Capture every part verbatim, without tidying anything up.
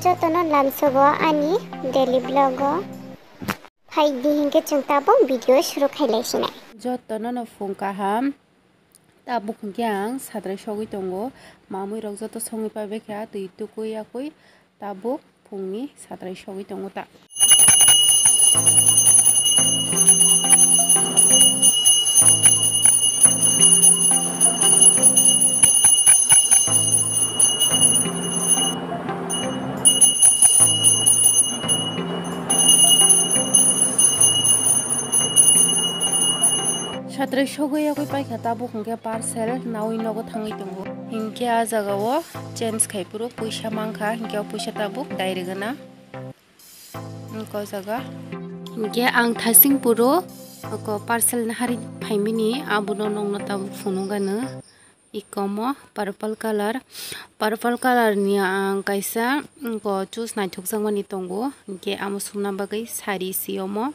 Jotono lamsogo ani daily vlog o. Phaidi hinkhe chwng tabuk video shuru khailai sinai. Jotono no phung kaham. Tabuk hinkhe ang satrai sogwi tongo. Mamwi rok joto songwi paibaikha, twi tukui yakui tabuk phungni satrai sogwi tongo ta. Satrai sogwi yagwi paikha tabuk hinkhe parcel naui nogo thangwi tongo. Hinkhe ah jagao change khai phuru puisa mankha, hinkhe o puisa tabuk direct gana. Ko jaga. Hinkhe ang thasing phuru ko parcel nahari phaimani abono nongno tabuk phunukgano. Ikomo purple colour, purple colour ni ang kaisa ko choose naithokjakmani tongo, hinkhe amo sumna bagwi sari si omo,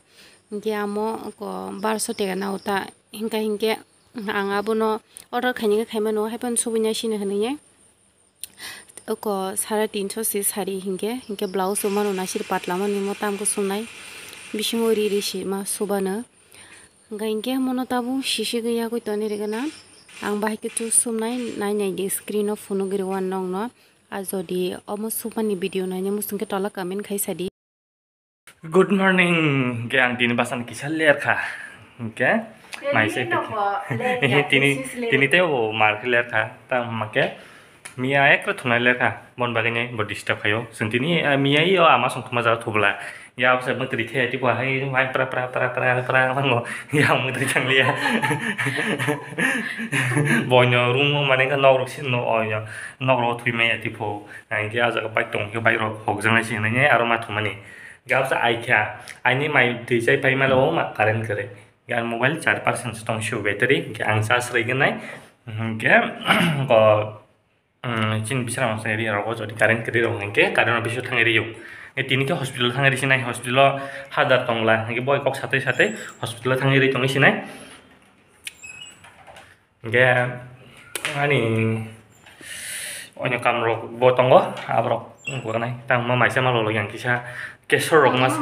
hinkhe amo ko barso tega nao ta, hinkhe hinkhe ang abono order khainai khe khaimano, haiphano subui naisini hinwi. Oko sare tinso se sari hinkhe, hinkhe blouse o mano nasir patla mani mo tamkhe sumnai bisingo ri ri se ma subano. Hinkhe hinkhe mono tabuk sisi gwi yagwi toni rigana. Ang bahai khe chu sumnai nai nai di screen o phunugwi rw nongno. A jodi omo sumani video naina muchungkhe tola comment khai sadi. Good morning, hinkhe ang tini bwsano kisa ler kha, hinkhe naisai tini, tini teibo mar khe ler kha, tamo hinkhe miya ekre thunai ler kha, boni bagwi bo disturb khaio. Chwng tini, ah, miya o ama song thuma jaga thubla. Ya bwsa mwtwrwi khe tipo hai, hai pra, pra, pra, pra, pra, pra, wngo. Ya mwtwrwi thang liya. Boino room o mane khe nok rok sino, o ya nok rok thwi maya tipo. Ang khe ah jaga bike tong khe bike rok hokjaknai se hinwi aro ma thumani. Hinkhe absa ai kha, aini mai twi chai pai malo ma current kwrwi. Hinkhe ang mobile char percent se tong sio battery, hinkhe ang charge rwgwi nai. Hinkhe ko, um, chini bisra masa area rogo jodi current kwrwi rok hinkhe current office o thangwi rw. Hinkhe tini khe hospital thangwi rw sinai, hospital o hadar tongla, hinkhe boi kok satwi satwi hospital o thangwi rw tongwi sinai. Hinkhe ani oinw kamrok bo tongo, aborok wngkha nai. Tamo maisa ma lolo yang kisa kesor rok mas,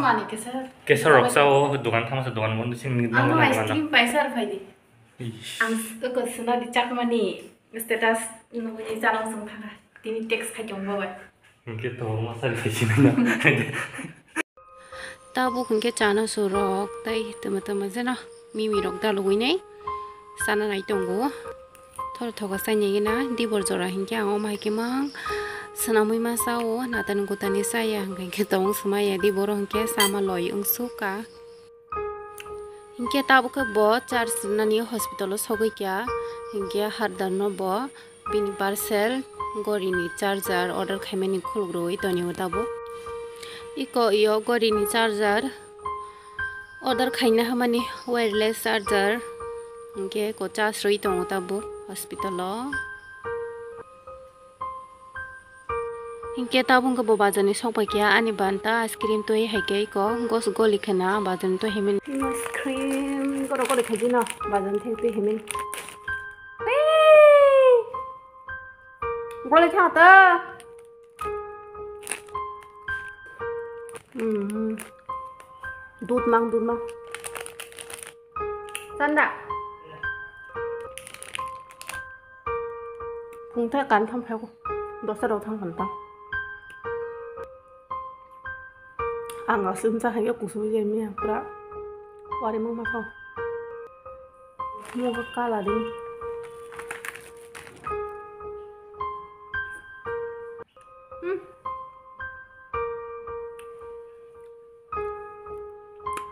kesor rok sao dogan thangmasa dogan bondo sini. Ang ice cream paisa rw phaidi. Ish. Ang s-, oko swnadi chakmani status nugwi chalo song thangkha. Tini text khai tong bo bai. Hinkhe to ma sari phai sinai na. Tabuk hinkhe chana surok tei tama tama jena mimi rok dalugwi nai chana nai tongo. Thoro thoka chai nai gina dibor jora hinkhe ang omo hai khe mang swnamwi ma chao natani gutani chaya hinkhe tong swmaya diboro hinkhe chama loi wngsuka. Hinkhe tabuk khe bo charge rwnani hospital o sogwi kha, hinkhe hardarno bo bini parcel gorini charger order khaimani khuluk rwui tonio tabuk. Iko iyo gorini charger order khaina hamani wireless charger, hinkhe ko charge rwui tongo tabuk hospital o. Hinkhe tabuk khe bo bazar ni sok bai khe ani banta ice cream twi hai khe iko gos goli khena bazar ni twi himin. Ice cream goro gori khaidi no bazar ni twi himin. Goli kha ta. Hmm. Dud mang, dud mang. Chanda. Phung tha kan tham phai ko. Dosa rok thang kan ta. Ang aswk cha hai kusu je mi pura. Wari mang ma thang. Mo ka kala di. Hmm.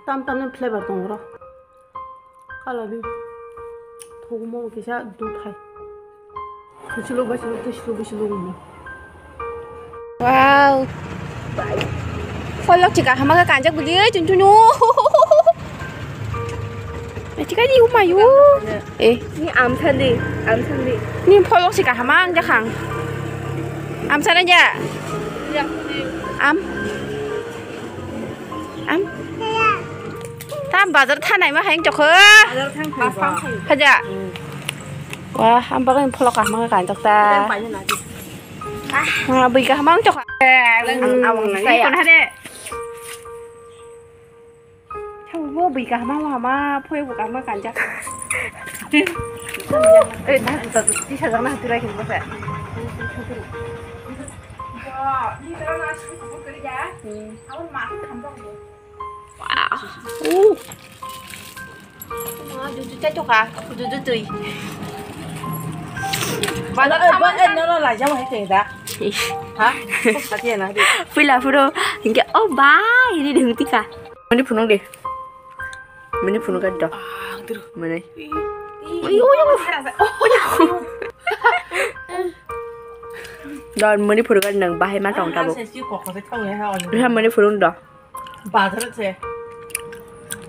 Tam tam ni flavor tongo ro. Kala di. Thogo mo kisa dud hai. Kuchilo basilo, kuchilo basilo mo. Wow. Pholok chika hama ka kanjak budi oi tun tunu. Chika di umayu. Eh. Ni amsandi, amsandi. Ni pholok chika hama ang jakhang. Amsana ja. Am. Am. Tam bazar thanai ma haing chokho. Bazar thang thang. Haja. Wah, am bagan pholok kahma ka kanjak ta. Tam paina na di. Ah, bui kaham ang chokha. Ang awang nang. Saya. Ikon hade. Chau bo bui kaham ang hama phoi bo kaham kanja. Eh, na tu tu ti sa jang na tu rai kin bo sa. Hmm. Wow. Uh. Ma, dudu ta choka, dudu tui. Ba, ba, eh, no, no, lai jama hai te da. Ish. Ha? Hati na di. Pila puro, hingke, oh, bye, ini deh, tika. Mani phunuk deh. Mani phunuk kan dah. Mani. Ui, ui, ui. Dan mani phunuk kan nang, bahai ma tong tabo. Mani phunuk dah. Bazar se.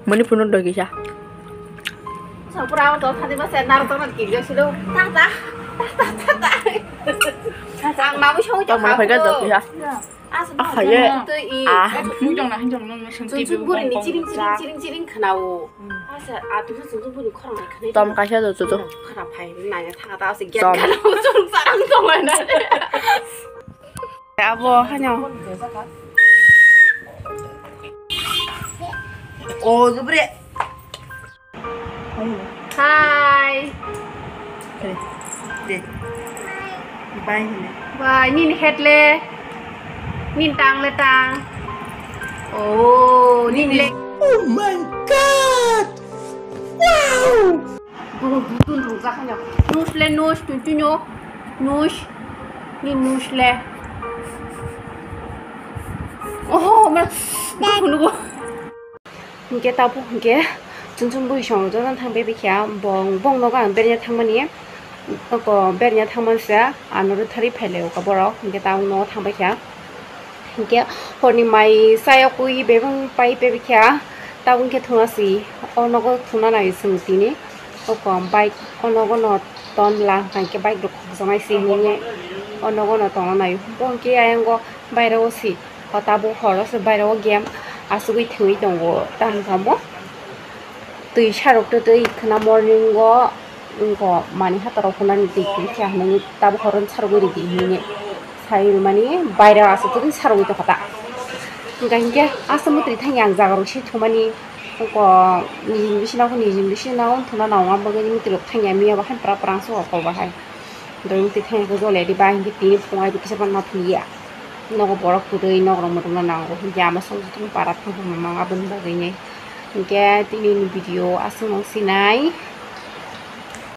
Mani phunuk dogi sa. Sapura auto thani ba se nar to nar kiri silo. Ta ta. Ta ta ta ta. Ang mamu song. Tong mana phai ga dogi sa. Ah, ye. Ah. Mui dong na hin dong na sung ti. Chunchun buri ni chiring chiring chiring chiring khnao. Asa atu chunchun buri khorang nai khnai. Tom kaisa do chutu. Khara phai nai tha ta se gyan khnao chung sarang tong na. Abo hanya. Oh, jubri. Hai. Deh. Bye hini. Bye, nini het le. Nini tang le tang. Oh, nini le. Oh my God! Wow! Borok butun rwjak haino. Nus le nus, twi twi no. Nus. Ni nus le. Oh, ma. Nugo. Hinkhe tabuk hinkhe chwng chwng bui song joto thang bebikha bong bong nogo ang berya thangmani. Oko berya thangmani sa ano rwthari phailai oka borok hinkhe tabuk nogo thangbaikha. Hinkhe horni mai chayokwi bebeng pai pebikha, tabuk khe thungnasi o nogo thungna nai chwng tini. Oko bike o nogo no tonla, hinkhe bike rok khokjaknai se hinwi o nogo no tongna nai. Bo hinkhe ayang o bairo o si, o tabuk horo se bairo o game asugwi thwngwi tongo tamo tamo. Twi sarok twtwi khwna morning o. Wngkha mani hataro phunani twi twi khe hinwi tabuk horo sarwi rwdi hinwi sai rwmani baire aswk twi sarwi tongkha ta. Hwnkha hinkhe aswk mwtwi thangya ang jaga rok se thumani wngkha niji bisina niji bisina wng thuna nang bagwi mwtwi rok thangya miya bahai pra pra wngkha kok bahai. Doi mwtwi thangya khe jole di ba hinkhe tini phungai bo kisa ma thangya. Nogo borok kwrwi nok rok muchungna nango hinkhe ama song para thang mano aboni bagwi hinkhe tini video aswk no sinai.